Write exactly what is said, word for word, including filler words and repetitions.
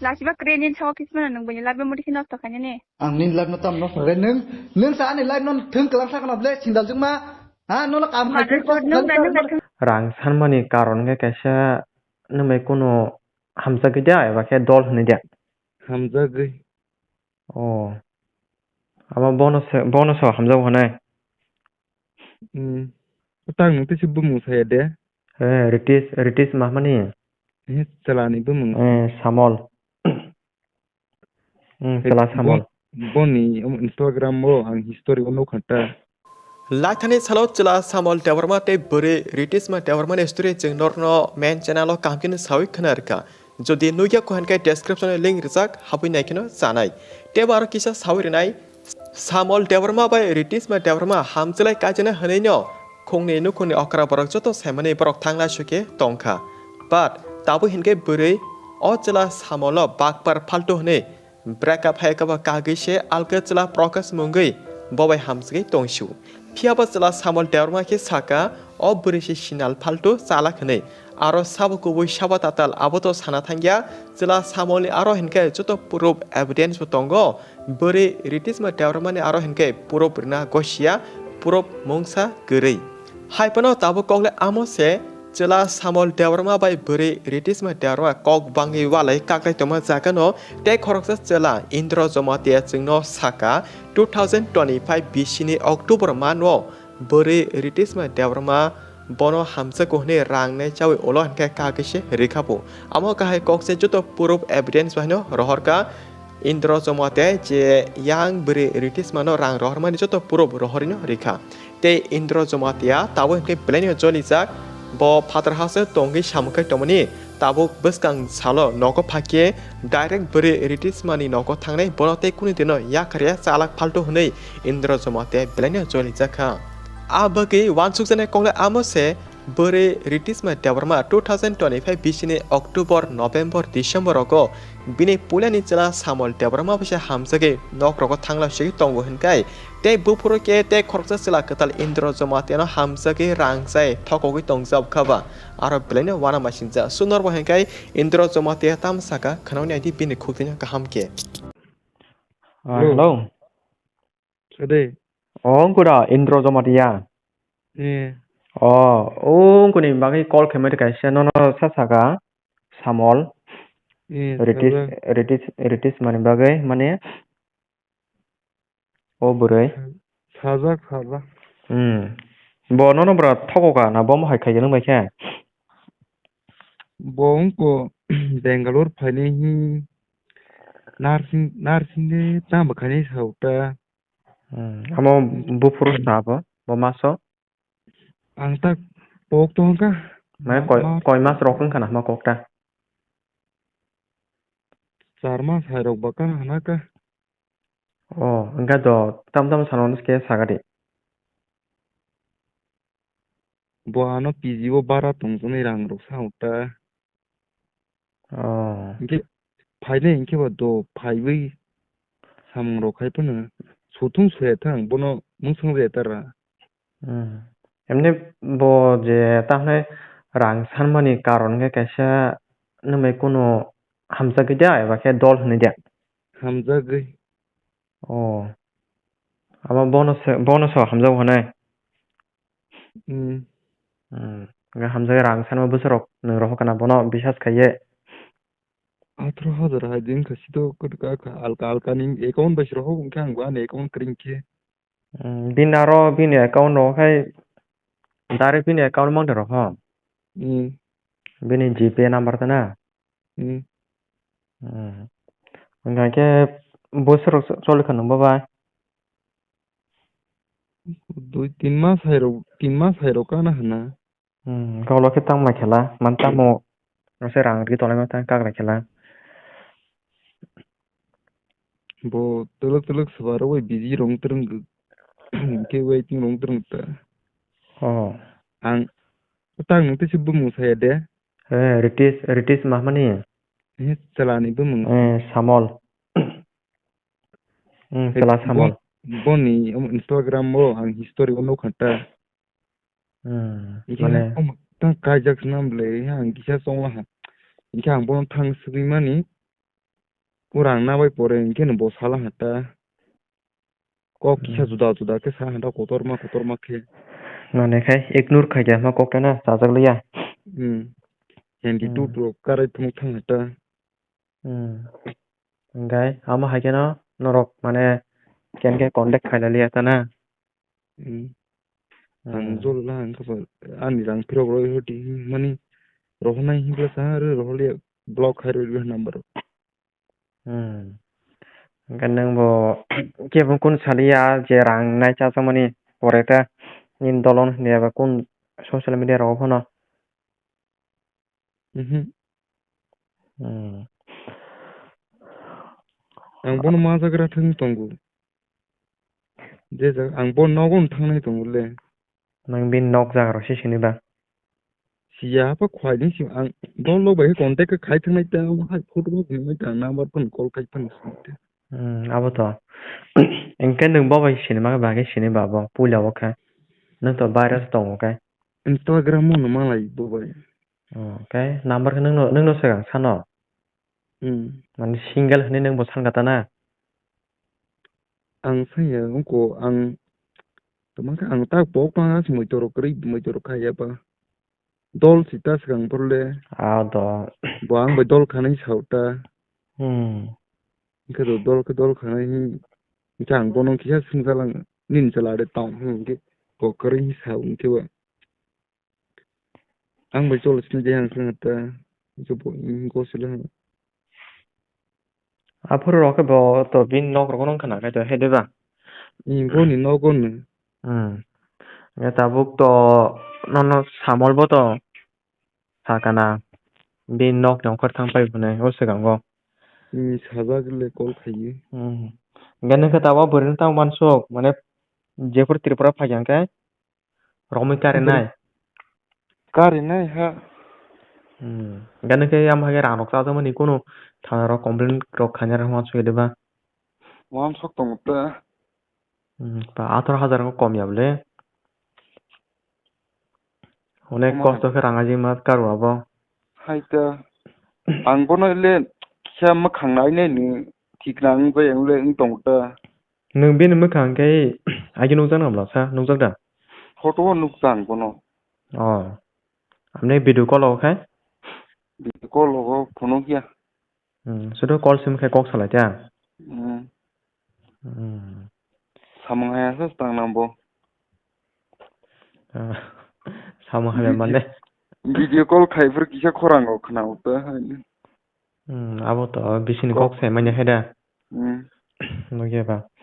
Lasiba kre nin sao kismana nung bini life modi khino to kanya ne. Ang nin life no tam no sare nung, nung sa ani life no thung kelang sa kana ble sindal jung ma. Ha, no no kam khai Mother God, nung da, nung da, thung. Rang sanmani karon khe kaisa nung bai kuno hamjagwi da eba khe dol hwnwi da? Hamjagwi. Oh. Abo bono se, bono so hamjago hwnwi? Hmm. Tang nung tisi bumung saya de? Eh, Ritis, Ritis Mahmani. Eh, chalani bumung. Eh, Samol. Hmm, eh, chwla Samol. Bon-, boni, um, Instagram o ang history o nukha ta. Laithani salo chwla Samol Debbarma tei bwrwi Ritisma Debbarma ni story chwng norno main channel o kaham khe sawi khna rwkha. Jodi nukya kho hwn khe description o link rijak, habwi nai kheno chanai. Tei bo aro kisa sawi rwnai, Samol Debbarma bai Ritisma Debbarma hamjwlai kaijana hwnwi no khungni nukhungni okra borok joto saimani borok thangna sukhe tongkha. But tabuk hinkhe bwrwi o chwla Samolo bakpar phaltu hwnwi breakup hai khe bo kagwi se alkhe chwla Prakash mungwi bo bai hamjagwi tongsu. Phiya bo chwla Samol Debbarma khe saka, o bwrwi se sinal phaltu chalak hwnwi. Aro sabo kubui sabo tatal abo to sana thangya, chwla Samolni aro hinkhe joto proof evidence bo tongo. Bwrwi Ritisma Debbarmani aro hinkhe proof rwna gosia, proof mungsa kwrwi. Hai phano tabuk kokle amo se, chwla Samol Debbarma bai bwrwi Ritisma Debbarma kok bangwi walai kaklai tongma jaga no tei khoroksa chwla Indra Jamatia chwngno saka, two thousand twenty-five bisini October mano bwrwi Ritisma Debbarma bono hamjakgo hwnwi rang nai chawi ulo hinkhe kagwi se rikha bo. Amo kahai kok se joto proof evidence bai no rohorkha Indra Jamatia je yang bwrwi Ritisma no rang rohormani joto proof rohorwi no rikha. Tei Indra Jamatia tabuk hinkhe belai no jolijak, bo phatar hasteo tongwi samung khai tongmani. Tabuk bwskang salo nogo phakhe direct bwrwi Ritismani nogo thangnai, bono tei kunu dino yakarya chalak phaltu hwnwi Indra Jamatia belaino cholijakha. A bagwi uansukjaknai kokle amo se, bwrwi Ritisma Debbarma two thousand twenty-five bisini October, November, December rogo bini puilani chwla Samol Debbarma bai se hamjagwi nok rogo thangla sigi tongo hwnkhai, tei buphuru khe tei khoroksa chwla kwtal Indra Jamatia no hamjagwi rang chai thokogwi tongjak kha ba. Aro belaino uanamasingcha. Sunorbo hwnkhai Indra Jamatia tamo saka khwnao naidi bini khukdino kaham khe. Ah, hello. Hello. Ade. O, wngkha da Indra Jamatia? Eh. O, o, wngkha ni bagwi call khaimani kaisa nono sa saka Samol. Eh, Ritis, sajak. Ritis, Ritismani bagwi mane. O bwrwi. Sajak, sajak. Hmm. Bo nono bwra thogo ka na bo mohai khaigeno bai khe? Bo wngko Bangalore phainai hi nursing, nursing de tamo khainai sa uta. Hmm. Amo buphuru sa bo, bo maso? Ang tak pok to hwnka. Mane ma-, koi, ma-, koi mas rok wngkha na hwnba kok ta? Char mas hai rok ba kha hwnka. O, hwnka do, tam tam sano hwnwi khe saga di. Bo ano P G o bara tongjaknai rang rok sa uta. Oh. Hinkhe phainai hinkhe ba do phaiwi samung rok khai phano sothung soya thang bono mungsang jaya tara. Hmm. Emni bo je tahne rang sanmani karon khe kaisa nwmai kunu hamjagwi da eba khe dol hwnwi da? Hamjagwi. Oh. Abo bono se, bono so hamjago hwnwi? Hmm. Hmm. Hwnkhe hamjagwi rang sanma bwsarok nwng rohor kana bono bisas khaiye. Atharoh hajar hai din kha sito kwrwkha kha alka alka ni account bai se rohor hwnkhe ang bo ani account kwrwi khe. Hmm. Bini aro bini account rohor khai direct bini account mang de rohor. Hmm. Bini G P number ta na? Hmm. Hmm. Hwnkhe bwsarok choli kha nwng bo bai? Dui tin mas hai rok, tin mas hai rok kana hwna. Hmm, hwnkhe ulo khe tamo lai khe la, man tamo nose rang rwgwi tonglai ma tang kak lai khe la. Bo twlwk twlwk swbar rok bai busy rong twrwng khe waiting rong twrwng ta. Oh. Ang tang nung tisi bumung saya de. Eh, Ritis, Ritis Mahmani. Eh, chalani bumung. Eh, Samol. Hmm, eh, chwla Samol. Bon-, boni, um, Instagram o ang history o nukha ta. Hmm, hinkhe mane ang, um, ta kaijak swnam ble, hinkhe ang kisa chongla ha. Hinkhe ang bono thang swgwi mani. Kurang na bai pore hwnkhe no bo sala hata. Kok kisa Hmm. juda juda khe sa hata kotorma kotorma khe. Mane khai ignore khai khe ma kok ta na chajak liya. Hmm. Hendi Hmm. tu tu karai phunuk thang hata. Hmm. Hingkai amo hai kheno norok mane ken khe contact khai liya ta na. Hmm. Ang Hmm. jol la ang kha ani rang phirok roi hoti mani rohonai hingla sa re rohole block khai roi number. Hmm. Hingke nwng bo kebo kunu saliya je rang nai chasakmani pore ta nini dolon hwnwi eba kunu social media rogo phano. Mhm. Hmm. Ang bono ma jagra thang tongo. Je jaga ang bo nogo thangnai tongo le. Nang bini nok jaga rok se sini ba? Siya apa khwai ni si ang dol lok bai contact khe khai thangnai ta hai photo bo phunuknai ta number phone call khai phano sini ta. Hmm, abo to. Engke nwng bo bai sini ma ba khe sini ba bo puila o khe. Nwng to virus tongo khe. Instagram mo no malai bo bai. Hmm, khe number khe nwng no, nwng no swkang sano. Hmm. Mane single hwnwi nwng bo sankha ta na? Ang saya wngko ang tongma khe ang tak pok tong as moi torok kwrwi moi torok khaya ba dol si ta swkang borle. Ah, do. Bo ang bai dol khanai sao ta. Hmm. Hwnkhe do dol khe dol khanai hwnkhe ang bono kisa swngjalang nini chwla de tong hwnkhe kok kwrwi sao hwnkhe ba. Ang bai cholo sini je ang khna ta. Jobo, mm, go sila. Aphuru rok khe bo to bini nok rok no khna khai to he de ba? Mm, boni nok on. Hmm. Ya tabuk to nono samol bo to sakana. Bini nok ni ongkhor thang pai phunai o swkango. Mm, sajak le call khaiwi. Hmm. Gana khe tabo bwrwi no tamo mansuk mane jephuru Tripura phai khe Romwi karinai? Karinai ha. Hmm. Gana khe yam hage rang rok chajakmani kunu thana rok complain rok khaina rok wansuk ya diba? Wansuk tongo ta. Hmm. Pa atharo hajar wng kom ya bole. Onek kosto khe rang ajima karu abo. Hai ta. Ang bono le kisa mwkhang nai nai ni thik nang bai ang le wng tongo ta. Nwng bini mwkhang khe aigwi nukjakna bwlasa, nukjak da? Photo o nukjak ang bono. Oh. Amne video call o khai? Video call o phunuk ya. Hmm, sudu call sim khai kok salai ta? Hmm. Hmm. Samung haya sa tang nang bo. Ah, samung haya mane? Video call khai phuru kisa khorang o khna o ta. Hmm, abo to bisini kok sai manya hai da. Hmm. Nugya ba.